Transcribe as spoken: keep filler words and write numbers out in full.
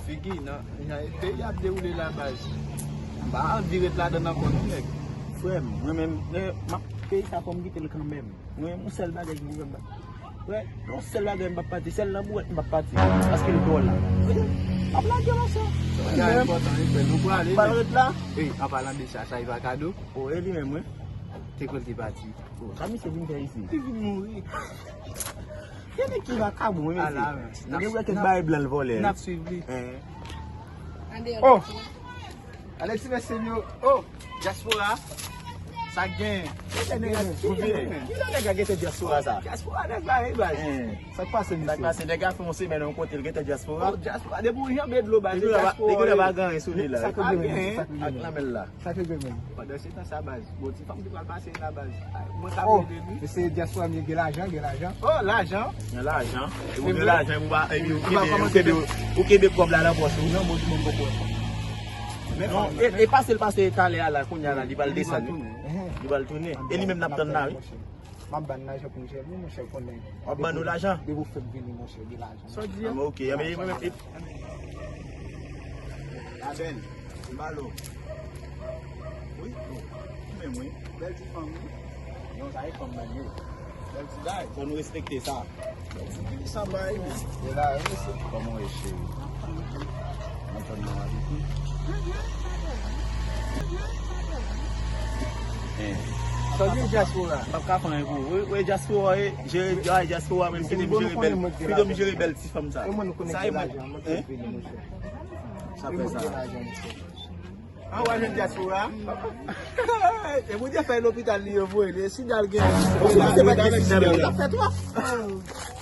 Biggie, nan jan peyi ap dewoule la, baz, m pa anvi ret ladan ankò non, nèg. Frè m, mwen menm, eh, m ap, peyi sa fò m kite l kanmenm. Mwen menm, yon sèl bagay ki pou fè m pa, frè, yon sèl bagay m p ap pati, sèl nan bouwèt m p ap pati, paske l dò la. M ap lage, monchè. Bagay enpòtan wi, frè, nou prale, m pral ret la. Ey, an palan de sa, sa Ivakado? O, e li menm, wi. Te kwè l te pati. O, sa misye vin fè isi? Li vin mouri. Gen nèg ki vakabon, wi, mesye. Ala, men. Gen wè kèk bagay blan l vòlè. N ap swiv li. Hein. Oh! Alexis, mesye m yo. Oh! Dyaspora. Sa k gen? Kilè nèg la gentan dyaspora sa? Dyaspora nèg la, wi, baz. Hein. Sa k pase, mesye? Sa k pase? Nèg la fè yon semèn yon kote, l gentan dyaspora. Oh, dyaspora. Depi w janbe dlo, baz, se dyaspora. Depi w pa gen anyen sou li la. Sa k gen, sa k gen? Ak lanmè l la. Sa k gen menm? Pandan se tan sa, baz. Bon, ti fanm ki pral pase la, baz. Mwen ka plede li. Oh, se dyaspora m ye, gen lajan, gen lajan. Oh, lajan. Gen lajan. E ou gen lajan, ou pa, epi ou kenbe, ou kenbe, ou kenbe kòb la nan pòch ou. Non, bon, bon, bon, bon. Non, e, e pase l pase talè a la, kounye a la, li pral desann, wi. Li pral tounen. E li menm n ap tann la, wi. M ap ba n lajan pou n jere, wi, monchè, konnen. W ap ban nou lajan? Depi w fèk vini, monchè, gen lajan. Sa w di a? Ah, ok, ah, men, men, men, la bèl, se Malo. Wi, bon. Ou menm, wi. Bèl ti fanm, wi. Non, sa e fanm nan ye. Bèl ti bay. Fò nou respekte sa. Bèl ti bay, wi. E la, wi, se kòman w ye, cheri? Mwen tann nan avèk ou. Sa w di dyaspora? M p ap ka fè anyen pou ou. Ou wè dyaspora, e, jere, ay, dyaspora, menm pito m jere bèl, pito m jere bèl ti fanm sa. Sa e mwen. Hein? Sa fè sa. An w a jwenn dyaspora? E Bondye fè lopital li yo voye li. Sida l gen. Ou se pa gen sida, men w t ap fè twòp.